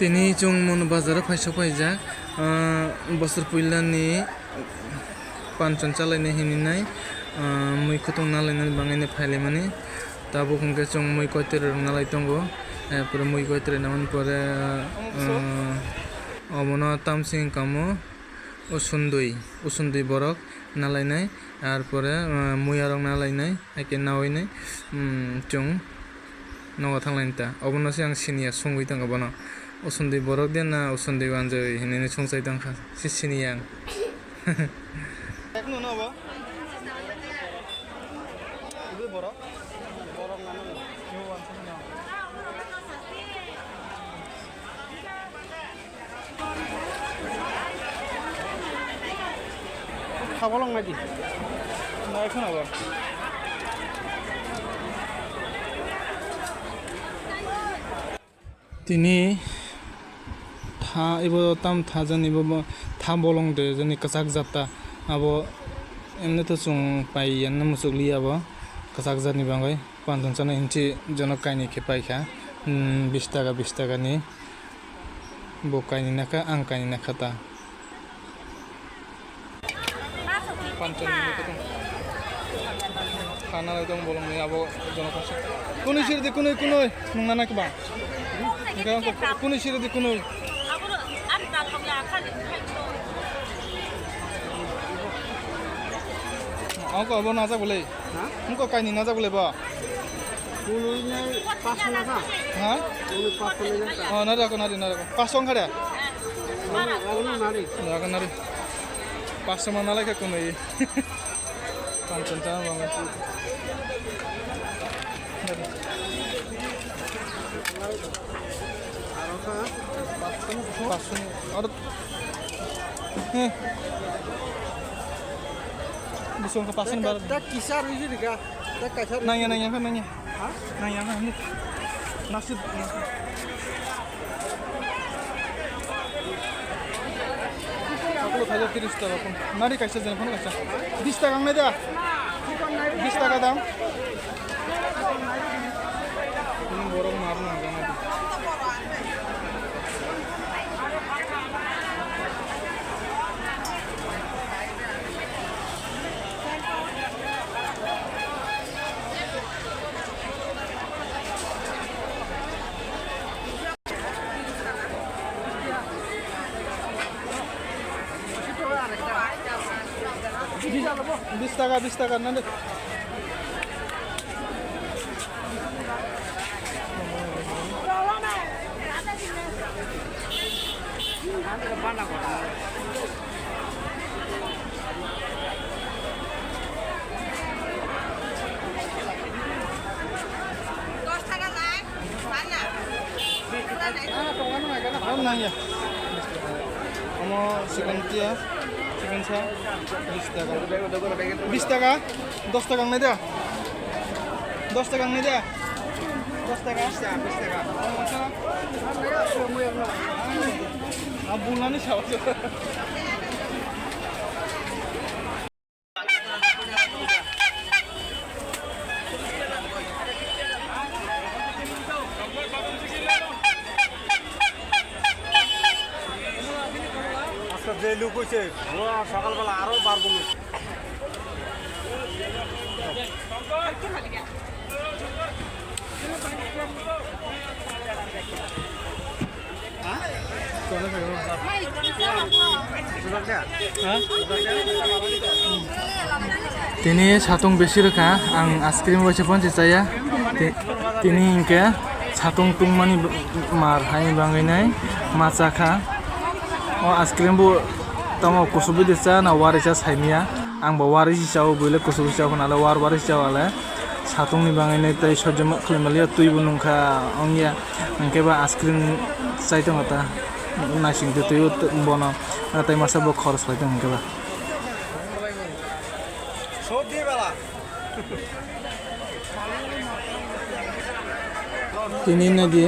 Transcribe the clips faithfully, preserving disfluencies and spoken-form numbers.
Tini chwng Monu bazaro phai sok phaijak, ah, bosor puilani panchon chalainai hininai, ah, mui kutung nalainani bangwi phailaimani. Tabuk hwnkhe chwng mui koitwrwi rok nalai tongo, eh, pore mui koitwrwi namani pore, ah, omono tamsing kamo usundui, usundui borok nalainai, ar pore, ah, mui arok nalainai, haikhe naui nai, um, chwng. Nogo thanglaini ta. Obono se ang siniya, sungwi tongo bono. Usundui borok de na usundui wanjwi hinwi sungchai tongkha. Se siniya ang. Borok. Khabolong nadi. Nai khuna ba. Tini tha ibo tam tha jani bo tha bolong de jani kwchak jata abo emne to chwng pai yanna muchuk li abo kwchak jani bangwi. Panchon chana hinchi jono kainwi khe paikha, um, bis taka, bis taka ni. Bo kainwi nakha, ang kainwi nakha ta. Panchon ni khe tong. Khana lai tong bolong ni abo jono khasa. Kunui sir di, kunui, kunui. Nung nana khe ba? Hingke ang kok kunui sir di, kunui. Ang kok abo najak bolai. Ha? Ang kok kainwi najak bolai ba? Kunui nai paso na kha? Ha? Kunui paso nai jang kha? Oh, nari ako, nari, nari ako. Paso wngkha de? Kunui, kunui nari. Nari ako, nari. Paso ma nalai kha kunui. Panchon ta ma ngai. Nari. Aro kha? Paso ni, aro. He. Busong kha paso ni bar. Dak kisa rui jiri kha. Dak kaisa rui. Nangya, nangya, nangya. Ha? Nangya, nangya. Nasib. Aku lo thaja tiris taka pun. Nari kaisa jen pun kaisa. Bis taka ang nai da. Bis taka dam. Ini borok mar na gana di. Bis taka, bis taka, nande. Ano nangya. Omo second tiya, second sa, bis taka. Bis taka, dos taka ang nai da. Dos taka ang nai da. Dos taka. Bis taka, bis taka. Omo sa. Abulani sawa. আজকে যে লুক হইছে, ও সকালবেলা আরো বাড়বো look. Tini satung bisi rwkha, ang ice cream waisa phone se chaya. Ti-, tini hinkhe satung tungmani mar hai bangwi nai ma chakha. O ice cream bo tamo kuchuk bwdwi cha na uari cha saimanya. Ang bo uari se chao, buile kuchuk se chao, nale uar uari se chao ale. Satung ni bangwi nai tei sojoma khwlai maliya, twi bo nungkha ongya. Hinkhe ba ice cream chai tongo ta. Naising twi twi bono. Tei masa bo khorok pai tongo hinkhe ba. Tini nadi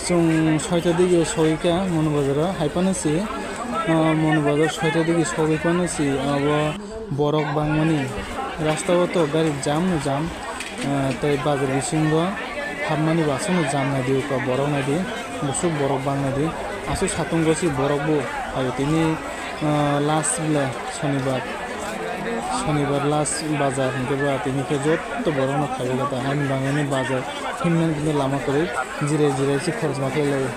chwng soita digi sogwi kha Monu Bazar o, hai phano si, ah, Monu Bazar soita digi sogwi phano si abo borok bangmani rasta o to gari jam no jam, ah, tei bazar bisingo hapmani bo aswk no jam nai di, borok nai di. Busuk borok bangna di. Aswk satung gosi borok bo phaio tini, ah, last ble sonibar. Sonibar last bazar hinkhe ba tini khe jotto borok no phaiwi kha ta. Haini bangwi ni bazar himnani lama kwrwi jirai jirai se khoroksa khlai laio.